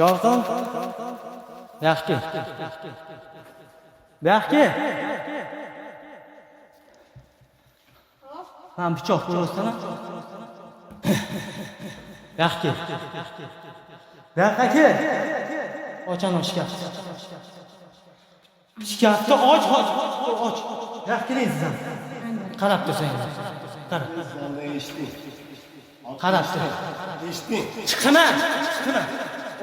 Yorqin. Yaxshi. Buyoqqa. Man pichoq ko'ryapsan. Buyoqqa. Buyoqqa kel. Och ana shkaf. Shkafni och, och, och. Buyoqqa keling siz ham. Qarab tursang. Qara. Eshitding. Qarab tur. Eshitding. Chiqma, chiqma.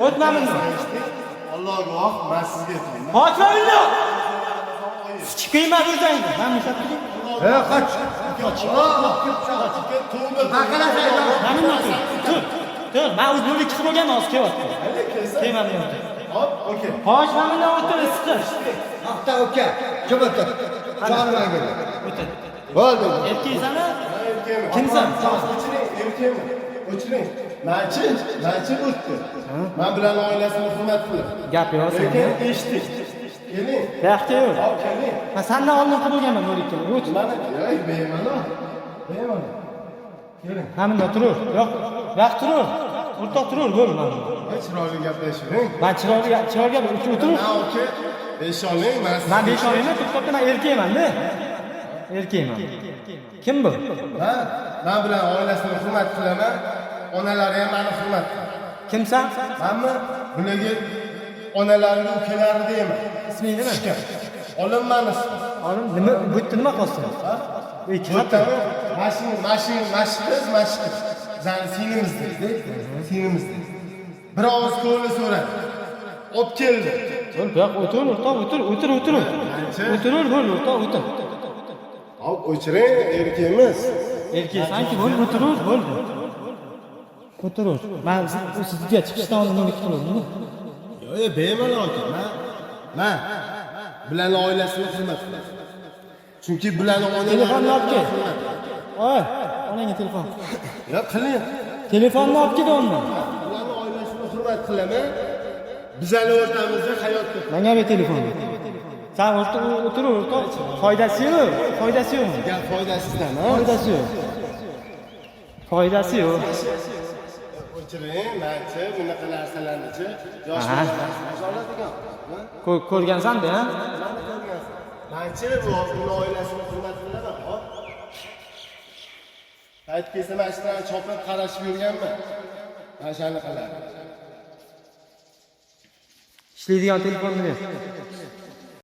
O'tma bundan. Eshitding. Alloh guvoh, men sizga aytaman. Qochma bundan. Chiqmayman o'zingni. Mana ushlab turing. He, qoch. To'g'ri. Mana bundan tur. Tur. Tur. Men o'z nolga chiqib bo'lganman, hozir kelyapti. Kelma bundan o'tir. Hop, okey. Qochma bundan o'tir, issiq. Aqta uka, kim o'tir? Jonim angidi. O'tir. Bo'ldi. Erkaksan-a? Erkakman. Kimsan? O'chiring, erkakman. O'chiring. Manchi, manchi o'tdi. Men bilan oilasini hurmat qilaman. Gap yo'q Lekin senda. eshitdik. Keling. Buyoqqa yur. Hop, keling. Men sandan oldin qilib bo'lganman nolga. O't. Mana, yo'q, bemalol. Bemalol. Keling. Mana bunda turur. Yo'q. Buyoq turur. O'rtoq turur, bo'l mana. Voy, chiroyli gaplashivering. Men chiroyli chiroyli gap o'tir. Man okey. Besh oling, man Men besh olmayman, to'xtab men erkakman-da. Erkakman. Kim bu? Man bilan oilasini hurmat qilaman. Onalari ham meni hurmat qiladi. Kimsan? Manmi? Bularga onalarini ukalari deyman. Isming nima? Shikar. Olim mani ismim. Olim nima bu yerda nima qilyapsan? Bu ikki Bu yerda mashina, mashina, mashina qiz, mashina qiz. Bizani singlimiz deydi. Singlimiz deydi. Bir og'iz ko'ngli so'radi. Olib keldi. Bo'l, bu yoq o'tir, o'rtoq, o'tir, o'tir, o'tir. O'tir, bo'l, o'rtoq, o'tir. Hop, o'chiring, erkakmiz. Erkaksan-ki, bo'l, o'tir, bo'ldi. O'tir. Men sizga chiqishdan oldin nima qildim? Yo'q, bemalol aka. Man bularni oilasini hurmat qilaman. Chunki bularni onalari Telefonni olib kel. Oy, onangga telefon. Yo'q, qiling. Telefonni olib kel o'ndan. Bularni oilasini hurmat qilaman. Bizlarni o'rtamizda hayot ko'p. Menga ber telefonni. Sen o'rtoq o'tir, o'rtoq. Foydasi yo'q, foydasi yo'q. Gap foydasizdan, ha? Foydasi yo'q. Foydasi yo'q. O'chiring, manchi bunaqa narsalarnichi yosh Aha. bolalar oladigan. Ko'rgansan-da, ha? Nimani ko'rgansan? Manchi bu uni oilasini hurmat qilaman, hop. Payt kelsa mana shularni chopib qarashib yurganman. Mana shuni qiladi. Ishlaydigan telefonni ber.